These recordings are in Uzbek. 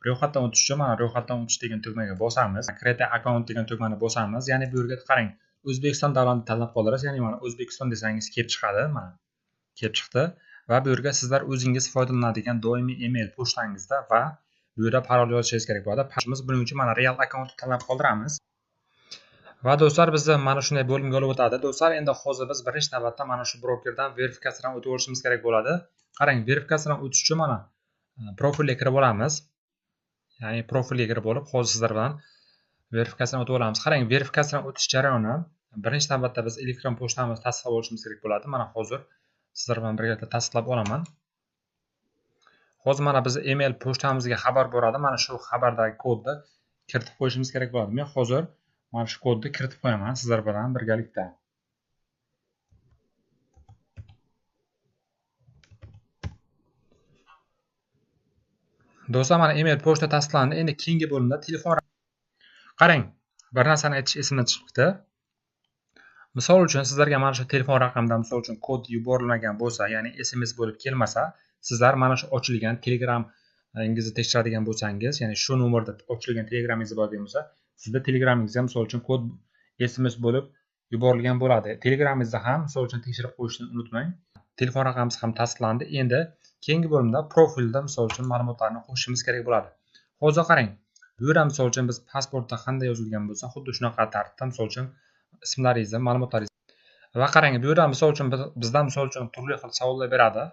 Ro'yxatdan o'tish uchun mana ro'yxatdan o'tish degan tugmaga bosamiz. Create account degan tugmani bosamiz. Ya'ni bu yerga qarang, O'zbekiston davlatini tanlab qoldirasiz. Ya'ni mana O'zbekiston desangiz kelib chiqadi, mana kelib chiqdi va bu yerga sizlar o'zingiz foydalanadigan doimiy email pochtangizda va bu yerda parol yozishingiz kerak bo'ladi. Biz buning uchun mana real account tanlab qoldiramiz. Va do'stlar, bizni mana shunday bo'limga olib o'tadi. Do'stlar, endi hozir biz birinchi navbatda mana shu brokerdan verifikatsiyadan o'tib olishimiz kerak bo'ladi. Qarang, verifikatsiyadan o'tish uchun mana profilga kirib olamiz. Ya'ni profilga kirib olib, hozir sizlar bilan verifikatsiyadan o'tib olamiz. Qarang, verifikatsiyadan o'tish jarayoni birinchi navbatda biz elektron pochtamizni tasdiqlab olishimiz kerak bo'ladi. Mana hozir sizlar bilan birgalikda tasdiqlab olaman. Hozir mana biz email pochtamizga xabar boradi. Mana shu xabardagi kodni kiritib qo'yishimiz kerak bo'ladi. Men hozir mana shu kodni kiritib qo'yaman sizlar bilan birgalikda. Do'stlar, mana email pochta tasdiqlandi. Endi keyingi bo'limda telefon. Qarang, bir narsani aytish esimdan chiqibdi. Misol uchun sizlarga mana shu telefon raqamidan misol uchun kod yuborilmagan bo'lsa, ya'ni SMS bo'lib kelmasa, sizlar mana shu ochilgan Telegram'ingizni tekshiradigan bo'lsangiz, ya'ni shu nomerda ochilgan Telegram'ingiz bor degan bo'lsa, sizda Telegram'ingizga misol uchun kod SMS bo'lib yuborilgan bo'ladi. Telegram'ingizda ham misol uchun tekshirib qo'yishni unutmang. Telefon raqamimiz ham tasdiqlandi. Endi keyingi bo'limda profilda misol uchun ma'lumotlarni qo'shishimiz kerak bo'ladi. Hozir qarang, bu yerda misol uchun biz pasportda qanday yozilgan bo'lsa, xuddi shunaqa tartibda misol uchun ismlaringizni, ma'lumotlaringizni va qarang, bu yerda misol uchun bizdan misol uchun turli xil savollar beradi.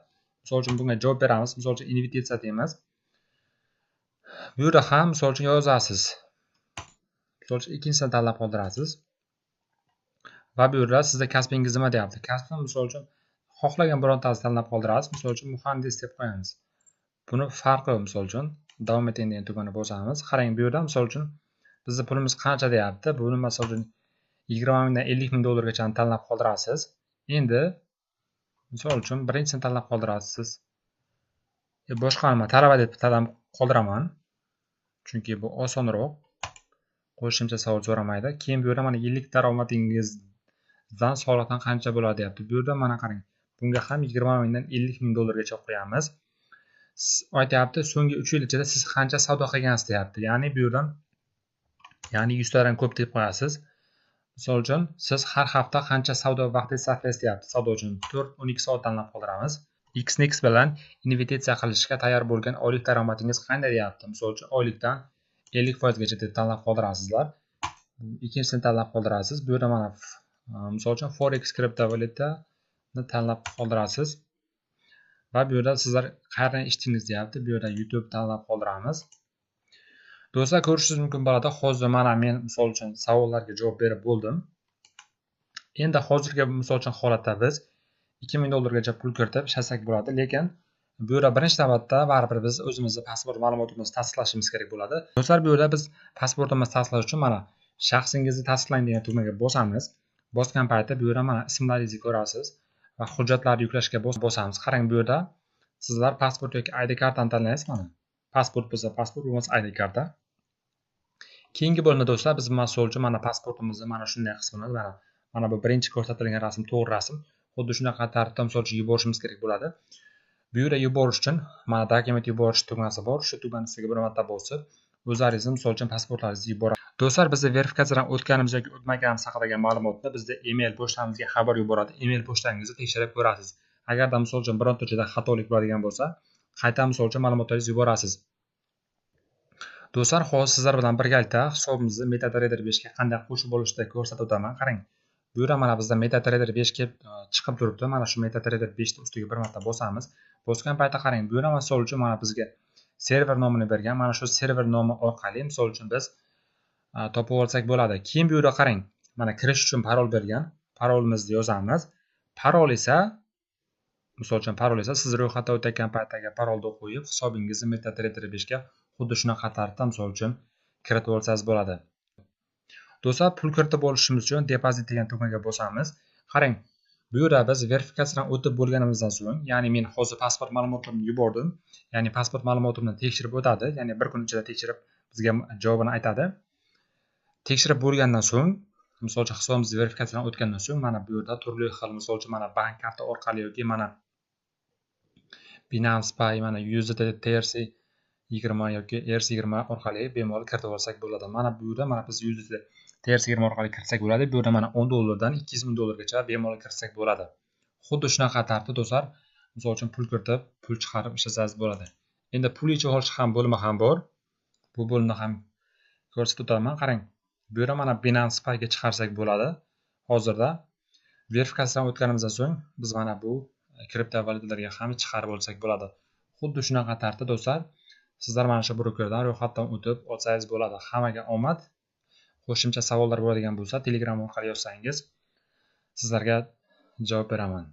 Misol uchun bunga javob beramiz. Misol uchun investitsiya deymiz. Bu yerda ham misol uchun yozasiz. Misol uchun ikkinchisini tanlab qoldirasiz. Va bu yerda sizda kasbingiz nima deyapti? Kasbni misol uchun xohlagan birontasini tanlab qoldirasiz. Misol uchun muhandis deb qo'yamiz. Buni farqi yo'q, misol uchun davom eting degan tugmani bosamiz. Qarang, bu yerda misol uchun bizning pulimiz qancha deyapti? Buni misol uchun 20 mingdan 50 ming dollargacha tanlab qoldirasiz. Endi misol uchun birinchisini tanlab qoldirasiz. Boshqa nima talaba deb tanlab qoldiraman. Chunki bu osonroq. Qo'shimcha savol so'ramaydi. Keyin bu yerda mana yillik daromadingizdan soliqdan qancha bo'ladi deyapti. Bu yerda mana qarang, bunga ham 20 mingdan 50 ming dollargacha qo'yamiz. Aytyapti, so'nggi 3 yil ichida siz qancha savdo qilgansiz deyapti. Ya'ni bu yerdan ya'ni 100 tadan ko'p deb qo'yasiz. Misol uchun siz har hafta qancha savdo vaqti sarflaysiz deyapti. Savdo uchun 4-12 soat tanlab qoldiramiz. XNex bilan investitsiya qilishga tayyor bo'lgan oylik daromadingiz qanday deyapti. Misol uchun oylikdan 50% gacha deb tanlab qoldirasizlar. Ikkinchisini tanlab qoldirasiz. Bu yerda mana misol uchun Forex kriptovalyutani tanlab qoldirasiz. Va bu yerda sizlar qayerdan eshitdingiz deyapti. Bu yerda YouTube tanlab qoldiramiz. Do'stlar, ko'rishingiz mumkin bo'ladi. Hozir mana men misol uchun savollarga javob berib bo'ldim. Endi hozirgi misol uchun holatda biz 2000 dollargacha pul kiritib ishlasak bo'ladi, lekin bu yerda birinchi navbatda baribir biz o'zimizni pasport ma'lumotimizni tasdiqlashimiz kerak bo'ladi. Do'stlar, bu yerda biz pasportimizni tasdiqlash uchun mana shaxsingizni tasdiqlang degan tugmaga bosamiz. Bosgan paytda bu yerda mana ismlaringizni ko'rasiz va hujjatlarni yuklashga bosamiz. Qarang, bu yerda sizlar pasport yoki ID kartani tanlaysiz mana. Pasport bo'lsa pasport, bo'lmasa ID karta. Keyingi bo'limda do'stlar biz misol uchun mana pasportimizni mana shunday qismini mana bu birinchi ko'rsatilgan rasm to'g'ri rasm. Xuddi shunaqa tartibda misol uchun yuborishimiz kerak bo'ladi. Bu yerga yuborish uchun mana dokument yuborish tugmasi bor. Shu tugmani ustiga bir marta bosib, o'zlaringizni misol uchun pasportlaringizni yuborasiz. Do'stlar, biz verifikatsiyadan o'tganimiz yoki o'tmaganimiz haqidagi ma'lumotni bizda email pochtamizga xabar yuboradi. Email pochtangizni tekshirib ko'rasiz. Agarda misol uchun bironta joyda xatolik bo'ladigan bo'lsa, qayta misol uchun ma'lumotlaringizni yuborasiz. Do'stlar, hozir sizlar bilan birgalikda hisobimizni MetaTrader 5 ga qanday qo'shib olishni ko'rsatib o'taman. Qarang, bu yerda mana bizda MetaTrader 5 kelib chiqib turibdi. Mana shu MetaTrader 5 ni ustiga bir marta bosamiz. Bosgan paytda qarang, bu yerda misol uchun mana bizga server nomini bergan. Mana shu server nomi orqali misol uchun biz topib olsak bo'ladi. Keyin bu yerda qarang, mana kirish uchun parol bergan. Parolimizni yozamiz. Parol esa misol uchun parol esa siz ro'yxatdan o'tayotgan paytdagi parolni qo'yib, hisobingizni MetaTrader 5 ga xuddi shunaqa tartibda misol uchun kiritib olsangiz bo'ladi. Do'stlar, pul kiritib olishimiz uchun depozit degan tugmaga bosamiz. Qarang, bu yerda biz verifikatsiyadan o'tib bo'lganimizdan so'ng, ya'ni men hozir pasport ma'lumotimni yubordim, ya'ni pasport ma'lumotimni tekshirib o'tadi, ya'ni bir kun ichida tekshirib bizga javobini aytadi. Tekshirib bo'lgandan so'ng, misol uchun hisobimiz verifikatsiyadan o'tgandan so'ng mana bu yerda turli xil misol uchun mana bank karta orqali yoki mana Binance Pay, mana USDT, TRC 20 yoki ERC20 orqali bemalol kiritib olsak bo'ladi. Mana bu yerda mana biz USDT TRC20 orqali kiritsak bo'ladi. Bu yerda mana 10 dollardan 200 ming dollargacha bemalol kiritsak bo'ladi. Xuddi shunaqa tartibda do'stlar, misol uchun pul kiritib, pul chiqarib ishlasangiz bo'ladi. Endi pul yechib olish ham bo'limi ham bor. Bu bo'limni ham ko'rsatib o'taman. Qarang, bu yerda mana Binance Payga chiqarsak bo'ladi. Hozirda verifikatsiyadan o'tganimizdan so'ng biz mana bu kriptovalyutalarga ham chiqarib olsak bo'ladi. Xuddi shunaqa tartibda do'stlar, sizlar mana shu brokerdan ro'yxatdan o'tib olsangiz bo'ladi. Hammaga omad. Qo'shimcha savollar bo'ladigan bo'lsa, Telegram orqali yozsangiz, sizlarga javob beraman.